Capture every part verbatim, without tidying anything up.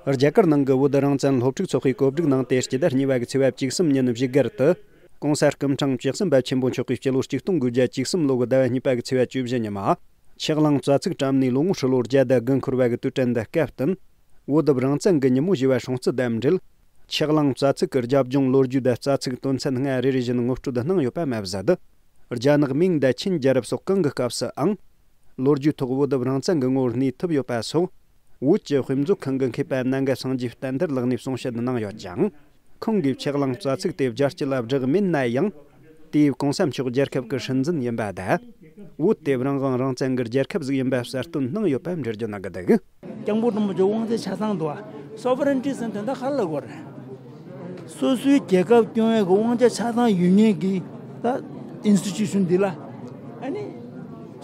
རྒྱ་གར་ནང་གི་བོད་རང་བཙན་སློབ་ཕྲུག་ཚོགས་པའི་གོ་སྒྲིག་གནང་སྟེ། སྤྱི་ཟླ་གཉིས་པ་གི་ཚེས་པ་བཅུ་གསུམ་ཉིན་བཞུགས་སྒར་དུ། ྋགོང་ས་སྐུ་ཕྲེང་བཅུ་གསུམ་པ་ཆེན་པོ་མཆོག་གིས་སྤྱི་ལོ་ཆིག་སྟོང་དགུ་བརྒྱ་བཅུ་གསུམ་ལོ་གི་ཟླ་བ་གཉིས་པ་གི་ཚེས་པ་བཅུ་བཞི་ཉིན་མ། ཆེ་གླིང་རྩ་ཚིག་བཀྲམ་ནས་ལོ་ངོ་ཧྲིལ་བོར་རྒྱལ་དར་དགུ་འཁོར་བ་གི་དུས་དྲན་འདི་སྐབས་བསྟུན། བོད་རང་བཙན་གྱི་ཉིན་མོ་ཞེས་པ་སྲུང་བརྩི་དང་འབྲེལ། ཆེ་གླིང་རྩ་ཚིག་གི་རྒྱབ་ལྗོངས་ལོ་རྒྱུས་དང་རྩ་ཚིག་དོན་ཚན་ལྔ་རེ་རེ་བཞིན་ངོ་སྤྲོད་གནང་ཡོད་པ་མ་ཟད། རྒྱ་ནག་མིང་དང་ཆིན་རྒྱལ་རབས་སོགས་གང་གི་སྐབས་སུའང་། ལོ་རྒྱུས་ཐོག་བོད་རང་བཙན་གྱི་ངོ་བོར་གནས་ཐུབ་ཡོད་པ་སོགས། བོད་ཀྱི་དཔེ་མཛོད་ཁང་གི་མཁས་པ་ནམ་མཁའ་སངས་རྒྱས་བསྟན་དར་ལགས་ནས་གསུང་བཤད་གནང་ཡོད་ཅིང་། ཁོང་གིས་ཆེ་གླིང་རྩ་ཚིག་དེ་རྒྱལ་སྤྱི་ལ་བསྒྲགས་མེད་ན་ཡང་། དེས་གོང་ས་མཆོག་རྒྱལ་ཁབ་ཀྱི་སྲིད་འཛིན་ཡིན་པ་དང་། བོད་དེ་རང་དབང་རང་བཙན་གྱི་རྒྱལ་ཁབ་ཟིག་ཡིན་པ་གསལ་སྟོན་གནང་ཡོད་པ་འགྲེལ་བརྗོད་གནང་གི་འདུག། སྐྱབས་མགོན་རིན་པོ་ཆེ་དབང་ཆ་ཆ་ཚང་འདུག་བ། སོ་ཝ་རན་ཊི་ཟེར་དོན་དག་ག་རེ་ལབ་དགོས་རེད། སོ་སོའི་རྒྱལ་ཁབ་སྐྱོང་ཡས་ཀྱི་དབང་ཆ་ཆ་ཚང་ཡོད་མཁན་གྱི་ད་ཨིན་སི་ཊི་ཊུ་ཤན་འདི་ལ་ཨ་ནི་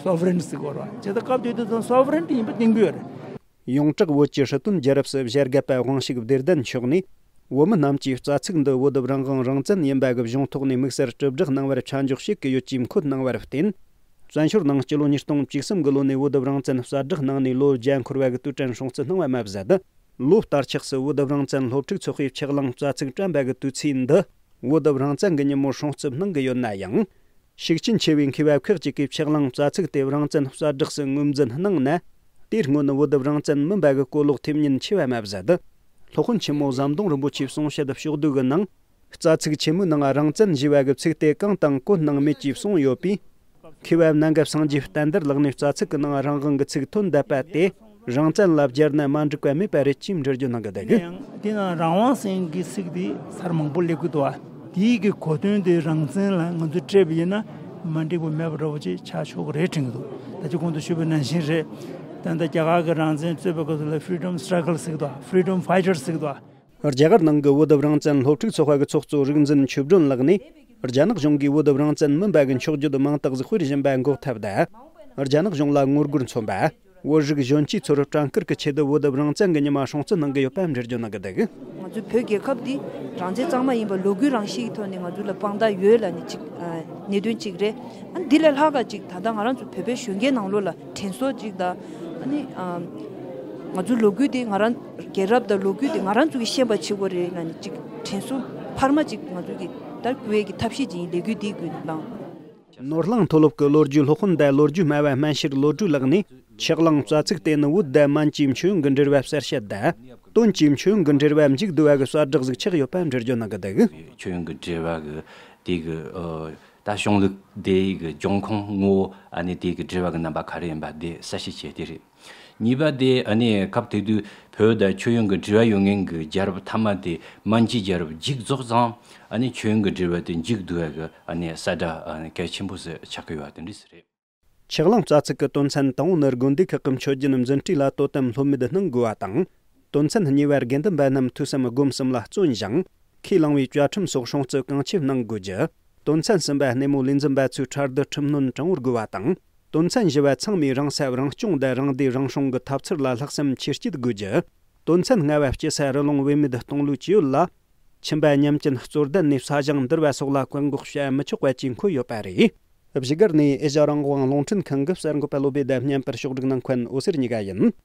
སོ་ཝ་རན་ཊི་ཟེར་དགོས་རེད་བ། བྱས་ཙང་སྐབས་དེ་དུས་ཙམ་སོ་ཝ་རན་ཊི་ཡིན་པ་གཏན་འཁེལ་ཡོད་རེད། ཡོངས་གྲགས་བོད་ཀྱི་སྲིད་དོན་རྒྱལ་རབས་སུ་བཞད་གད་པ་དབང་ཕྱུག་བདེ་ལྡན་མཆོག་ནས། བོད་མི་རྣམས་ཀྱིས་རྩ་ཚིག་འདི་བོད་རང་དབང་རང་བཙན་ཡིན་པ་གི་གཞུང་ཐོག་ནས་དམིགས་བསལ་དྲིལ་བསྒྲགས་གནང་བར་ཆ་འཇོག་བྱེད་ཀྱི་ཡོད་ཅེས་འཁོད་གནང་བར་བརྟེན། བཙན་བྱོལ་ནང་སྤྱི་ལོ་ཉིས་སྟོང་བཅུ་གསུམ་གི་ལོ་ནས་བོད་རང་བཙན་གསལ་བསྒྲགས་གནང་ནས་ལོ་བརྒྱ་འཁོར་བ་གི་དུས་དྲན་སྲུང་བརྩི་གནང་བ་མ་ཟད། ལོ་ལྟར་ཆགས་སུ་བོད་རང་བཙན་སློབ་ཕྲུག་ཚོགས་པས་ཆེ་གླིང་རྩ་ཚིག་བཀྲམ་པ་གི་དུས་ཚིགས་འདི། བོད་རང་བཙན་གྱི་ཉིན་མོར་སྲུང་བརྩི་གནང་གི་ཡོད་ན་ཡང་། ཤུགས་རྐྱེན་ཆེ་བའི་མཁས་པ་ཁག་ཅིག་གིས་ཆེ་གླིང་རྩ་ཚིག་དེ་རང་བཙན་གསལ་བསྒྲགས་སུ་ངོས་འཛིན་གནང་ན། དེར་སྔོན་བོད་རང་བཙན་མིན་པ་གི་གོ་ལོག་ཐེབས་ཉེན་ཆེ་བ་མ་ཟད། སློབ་དཔོན་ཆེན་མོ་ཟམ་གདོང་རིན་པོ་ཆེའི་གསུང་བཤད་ཕྱོགས་བསྡུས་ཀྱི་ནང་། རྩ་ཚིག་ཆེན་མོའི་ནང་རང་བཙན་ཞེས་པ་གི་ཚིག་དེ་གང་དང་གོ་གནང་མེད་ཅེས་གསུངས་ཡོད་པས། མཁས་པ་ནམ་མཁའ་སངས་རྒྱས་བསྟན་དར་ལགས་ནས་རྩ་ཚིག་གི་ནང་རང་དབང་གི་ཚིག་ཐོན་བསྡད་པ་དེ། རང་བཙན་ལ་སྦྱར་ན་མ་འགྲིག་པ་མེད་པ་རེད་ཅེས་འགྲེལ་བརྗོད་གནང་གི་འདུག། ཡིན་ན་ཡང་དེ་ནང་རང་དབང་ཟེར་མཁན་གྱི་ཚིག་དེ་ཚར་མང་པོ་སླེབས་ཀྱི་འདུག་བ། དེའི་གི་གོ་དོན་དེ་རང་བཙན་ལ་ང་ཚོས་སྤྲད་པ་ཡིན་ན་མ་འགྲིག་པ་མེད་པ་འདྲ་བོ་ཅིག་ཆགས་ཆོག་གི་རེད་དྲན་གྱི་འདུག། ད་ཅི་གོང་དུ་ཞུས་པ་ནང་བཞིན་རེད། ད་ལྟ་རྒྱ་གར་གྱི་རང་བཙན་རྩོད་པའི་སྐབས་སུ་ལ་Freedom Struggle་ཟེར་གྱི་འདུག། Freedom Fighters་ཟེར་གྱི་འདུག། རྒྱ་གར་ནང་གི་བོད་རང་བཙན་སློབ་ཕྲུག་ཚོགས་པ་གི་ཚོགས་གཙོ་རིག་འཛིན་ཆོས་སྒྲོན་ལགས་ནས། རྒྱ་ནག་གཞུང་གིས་བོད་རང་བཙན་མིན་པ་གི་འཁྱོག་བརྗོད་མང་དག་ཟིག་སྤེལ་བཞིན་པ་འགོག་ཐབས་དང་། རྒྱ་ནག་གཞུང་ལ་ངོ་རྒོལ་མཚོན་པ། བོད་རིགས་གཞོན་སྐྱེས་ཚོར་བྲན་བཀུར་གྱི་ཆེད་དུ་བོད་རང་བཙན་གྱི་ཉི་མ་སྲུང་བརྩི་གནང་གི་ཡོད་པ་འགྲེལ་བརྗོད་གནང་གི་འདུག། ང་ཚོའི་བོད་རྒྱལ་ཁབ་འདི་རང་བཙན་གཙང་མ་ཡིན་པ་ལོ་རྒྱུས་རང་བཞིན་གྱི་ཐོག་ནས་ང་ཚོ་ལ་དཔང་རྟགས་ཡོད་ལབ་ནས་གཅིག་ཨ་གནད་དོན་གཅིག་རེད། ཨ་འདི་ལས་ལྷག་ག་གཅིག་ད་ལྟ་ང་རང་ཚོ་བོད་པའི་གཞོན་སྐྱེས་ནང་ལོགས་ལ་དྲན་གསོ་གཅིག་དང་ཨ་ནི་ཨ་ང་ཚོའི་ལོ་རྒྱུས་འདི་ང་རང་རྒྱལ་རབས་དང་ལོ་རྒྱུས་འདི་ང་རང་ཚོ་གིས་ཤེས་པ་བྱེད་དགོས་རེད་ལབ་ནས་གཅིག་དྲན་གསོ་འཕར་མ་གཅིག་ང་ཚོ་གིས་ད་བསྐུལ་ཡས་ཀྱི་ཐབས་ཤེས་ཅིག་ཡིན། ལས་འགུལ་འདིའི་བརྒྱུད་ནས་གནང་། ནོར་གླིང་མཐོ་སློབ་ཀྱི་ལོ་རྒྱུས་སློབ་དཔོན་དང་ལོ་རྒྱུས་སྨྲ་བ་སྨན་ཤེར་བློ་གྲོས་ལགས་ནས། ཆེ་གླིང་རྩ་ཚིག་དེ་ནི་བོད་དང་མན་གྱི་མཆོད་ཡོན་གྱི་འབྲེལ་བ་གསལ་བཤད་དང་། དོན་གྱི་མཆོད་ཡོན་གྱི་འབྲེལ་བ་མཇུག་བསྡུ་བ་གི་གསལ་བསྒྲགས་ཟིག་ཆགས་ཡོད་པ་འགྲེལ་བརྗོད་གནང་གི་འདུག། མཆོད་ཡོན་གྱི་འབྲེལ་བ་གི་དེ་གི་ཨ་ད་གཞུང་ལུགས་དེ་གི་འབྱུང་ཁུངས་ངོ་བོ་ཨ་ནི་དེ་གི་འབྲེལ་བ་གི་རྣམ་པ་ག་རེ་ཡིན་པ་དེ་གསལ་བཤད་བྱས་དེ་རེད། གཉིས་པ་དེ་ཨ་ནི་སྐབས་དེ་དུས་བོད་དང་མཆོད་ཡོན་གྱི་འབྲེལ་བ་ཡོད་མཁན་གྱི་རྒྱལ་རབས་མཐའ་མ་དེ་མན་གྱི་རྒྱལ་རབས་མཇུག་རྫོགས་ཙང་ཨ་ནི་མཆོད་ཡོན་གྱི་འབྲེལ་བ་དེ་མཇུག་བསྡུ་བ་གི་ཨ་ནི་གསལ་བསྒྲགས་ཨ་ནི་གལ་ཆེན་པོ་ཞིག་ཆགས་ཀྱི་ཡོད་པ་དེ་འདྲ་ཞིག་རེད། ཆེ་གླིང་རྩ་ཚིག་གི་དོན་ཚན་དང་པོ་ནི་དགོན་སྡེ་ཁག་གི་མཆོད་སྦྱིན་འཛིན་གྲྭ་ལ་དོ་དམ་ལྷོད་མེད་གནང་དགོས་པ་དང་། དོན་ཚན་གཉིས་པར་དགེ་འདུན་པ་རྣམས་ཐོས་བསམ་སྒོམ་གསུམ་ལ་བརྩོན་ཞིང་། ཁས་བླངས་པའི་བཅའ་ཁྲིམས་སོགས་སྲུང་བརྩི་གང་ཆེ་གནང་དགོས་རྒྱུ། དོན་ཚན་གསུམ་པ་སྣེ་མོ་ལས་འཛིན་པ་ཚོས་ཁྲལ་བསྡུ་ཁྲིམས་གནོན་དྲང་བོར་དགོས་པ་དང་། དོན་ཚན་བཞི་པ་ཚང་མས་རང་ས་རང་སྐྱོང་དང་རང་བདེ་རང་སྲུང་གི་ཐབས་ཚུལ་ལ་ལྷག་བསམ་ཆེར་བསྐྱེད་དགོས་རྒྱུ། དོན་ཚན་ལྔ་པ་སྤྱི་ས་རི་ལུང་བེད་མེད་གཏོང་ལོའི་ཇུས་ཡོད་ལ། ཁྱིམ་པ་ཉམས་ཅན་གཙོ་བསྡད་ནས་ས་ཞིང་བསྡུར་བ་སོགས་ལ་བཀག་འགོག་བྱ་མི་ཆོག་པ་བཅས་འཁོད་ཡོད་པ་རེད། བཞུགས་སྒར་ནས་ཨེ་ཤ་རང་དབང་རླུང་འཕྲིན་ཁང་གི་གསར་འགོད་པ་བློ་བྷེ་དང་མཉམ་པར་ཕྱོགས་སྒྲིག་གནང་མཁན་འོད་ཟེར་གཉིས་ཀ་ཡིན།